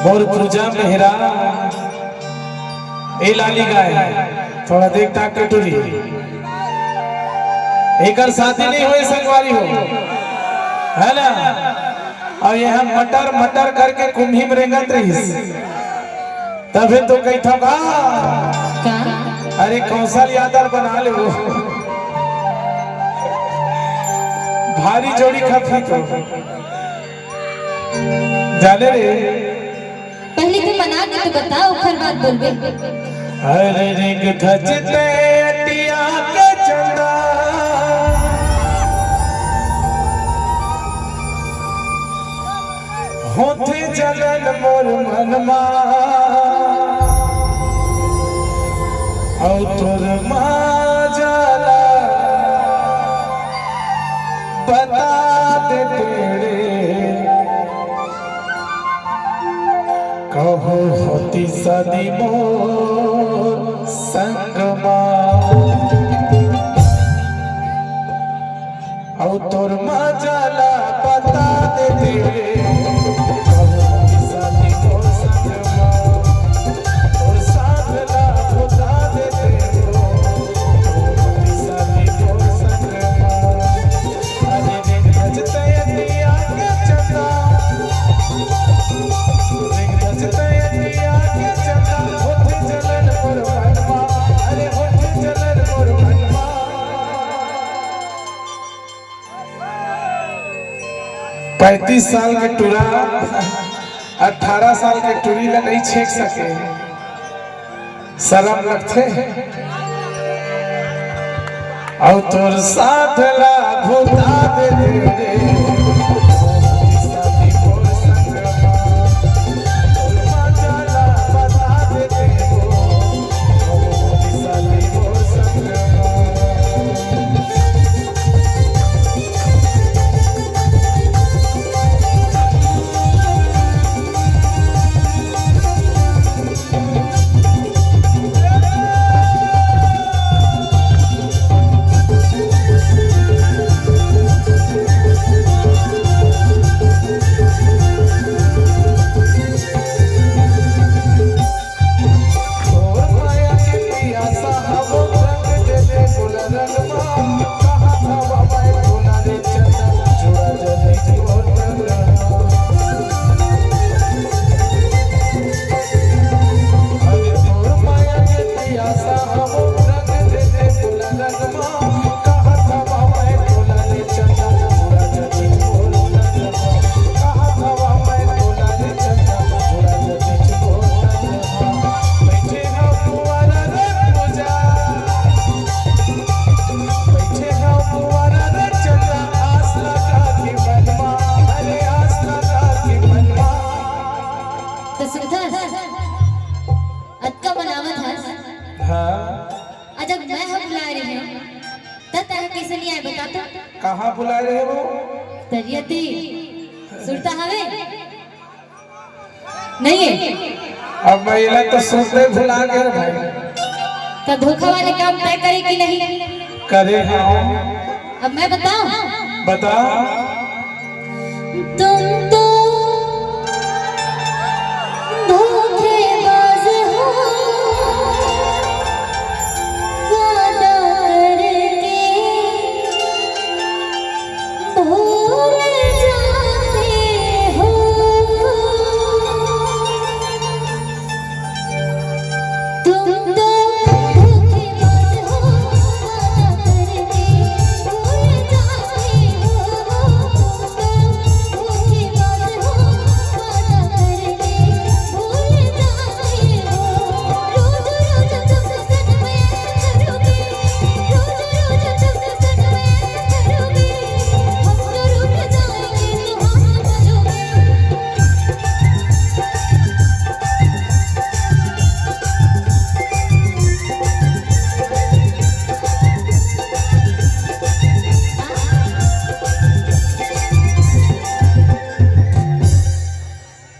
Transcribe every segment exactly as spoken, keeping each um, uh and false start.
और पूजा मेहरा, ए लाली गाय, थोड़ा देख ताक के टुरी। एकर शादी नहीं होए संगवारी हो, है ना? और यहाँ मटर मटर करके कुम्ही में रेंगत रहिस, तभे तो कही था का? का? अरे कौशल यादव बना ले वो, भारी जोड़ी खपी तो जाने रे। पहले तो मना के तो बता, ओकर बाद बोलबे। अरे रिंग धज ते अटिया के चंदा, होथे जलन मोर मनमा, अउ तोर मा जाला बता दे तेरे। कहूँ होती शादी मोर संग मा, अउ तोर मजा ला बता दे तेरे। कहूँ होती शादी मोर संग मा, तोर साथ ला बता दे तेरे। कहूँ होती शादी मोर संग मा। पैंतीस साल के टूरा अठारह साल के टूरी ला नहीं छेक सके। शरम लगथे। अउ तोर साथ ला भुला दे रे। तो सुनथस, अतका बनावत हस। हाँ। अ, जब मैं ह बुलाए रहे हूँ, त तैं कइसे नहीं आए, बता तो? कहाँ बुलाए रहे वो? तरिया तीर। सुरता हवे? नहीं है। अब मैं इला तो सुनते भुला गए रे भाई। तो धोखा वाले काम तैं करे कि नहीं? करे हाँ। अब मैं बताऊं? बता। तुम तो धोखेबाज हो, वादा करके भूल जाते हो। तुम तो धोखेबाज हो, वादा करके भूल जाते हो। तुम तो धोखेबाज हो, वादा करके भूल जाते हो। रोज रोज तुम सनम ऐसा करोगे, रोज रोज तुम सनम ऐसा करोगे। हम तो रुक जाएंगे, तुम हाँ बोलोगे।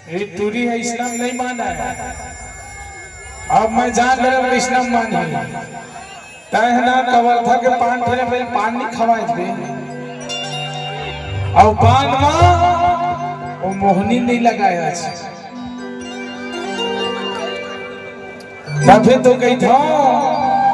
ये टूरी ह इस्लाम नहीं मानय। अब मैं जान डरेंव इस्लाम मानही। तैं ह ना कवर्धा के पान ठेला में पान नहीं खवाए बे। अउ पान मा वो मोहनी नहीं लगाए आज। तभे तो कहिथंव,